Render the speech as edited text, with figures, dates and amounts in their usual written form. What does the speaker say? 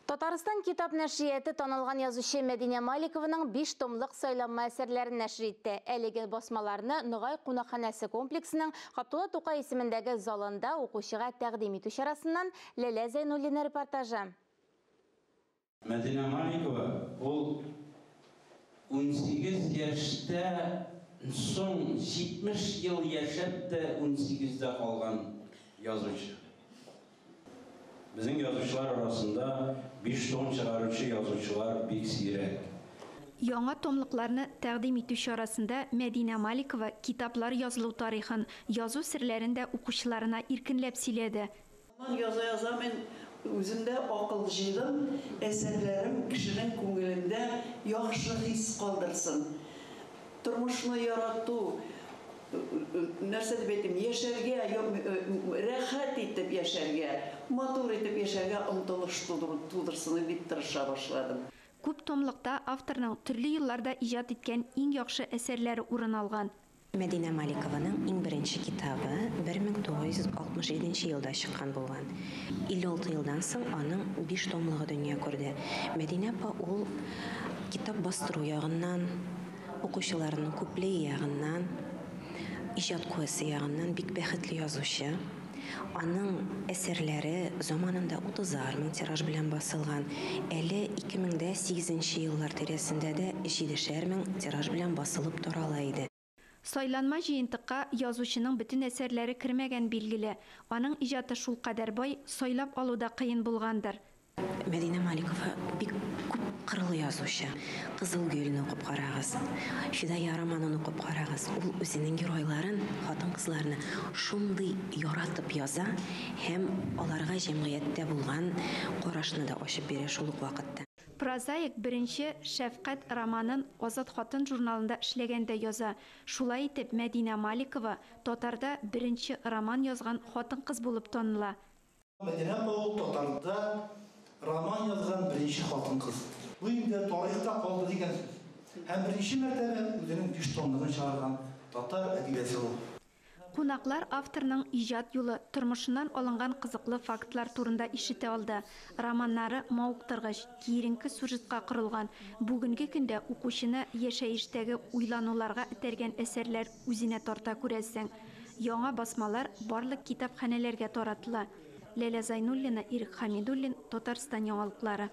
Татарстан китап нәшрияты танылган язучы Мәдинә Маликованың 5 томлык сайланма әсәрләрен нәшер итте. Әлеге басмаларны Ногай кунакханәсе комплексының Габдулла Тукай исемендәге залында укучыга тәкъдим итү чарасыннан Ләлә Зәйнуллина репортажы. Мәдинә Маликова ул 18 яшьтә соң 70 ел яшәп тә 18дә калган язучы. Безнең язучылар арасында 5 том чыгаручы язучылар бик сирәк. Яңа томлыкларны тәкъдим итү чарасында Мәдинә Маликова китаплар язылу тарихын, язу серләрен дә укучыларына иркенләп сөйләде. Яза-яза мин үзем дә акыл җыйдым, әсәрләрем кешенең күңелендә яхшы хис калдырсын. Тормышны ярату, нәрсә дип әйтим, яшәргә, рәхәт итеп яшәргә, матур итеп яшәргә омтылыш тудырсын дип тырыша башладым. Күп томлыкта авторның төрле елларда иҗат иткән иң яхшы әсәрләре урын алган. Мәдинә Маликованың иң беренче китабы 1967 елда чыккан булган. 56 елдан соң аның 5 томлыгы дөнья күрде. Мәдинә апа ул китап бастыру ягыннан, укучыларының күплеге ягыннан, иҗат куәсе ягыннан бик бәхетле язучы. Аның әсәрләре заманында 30 мең тираж белән басылган. Әле 2008 еллар тирәсендә дә 7 мең тираж белән басылып тарала иде. Сайланма җыентыкка язучының бөтен әсәрләре кермәгән билгеле. Аның иҗаты шулкадәр бай, сайлап алу да кыен булгандыр. Мәдинә Маликова бик күп кырлы язучы. Кызыл гөлне укып карагыз, Фидая романын укып карагыз. Ул үзенең геройларын, хатын-кызларны шундый яратып яза һәм аларга җәмгыятьтә булган карашны да ачып бирә шул ук вакытта. Прозаик беренче Шәфкать романын Азат хатын журналында эшләгәндә яза. Шулай итеп Мәдинә Маликова татарда беренче роман язган хатын-кыз булып таныла. Мәдинә апа ул татарда роман язган беренче хатын-кыз. Бу инде тарихта калды дигән сүз. Һәм беренче мәртәбә үзенең 5 томлыгын чыгарган татар әдибәсе ул. Кунаклар авторның иҗат юлы, тормышыннан алынган кызыклы фактлар турында ишетә алды. Романнары мавыктыргыч, киеренке сюжетка корылган. Бүгенге көндә укучыны яшәештәге уйлануларга этәргән әсәрләр үзенә тарта күрәсең. Яңа басмалар барлык китапханәләргә таратыла. Ләлә Зайнуллина, Ирек Хамидуллин, Татарстан яңалыклары.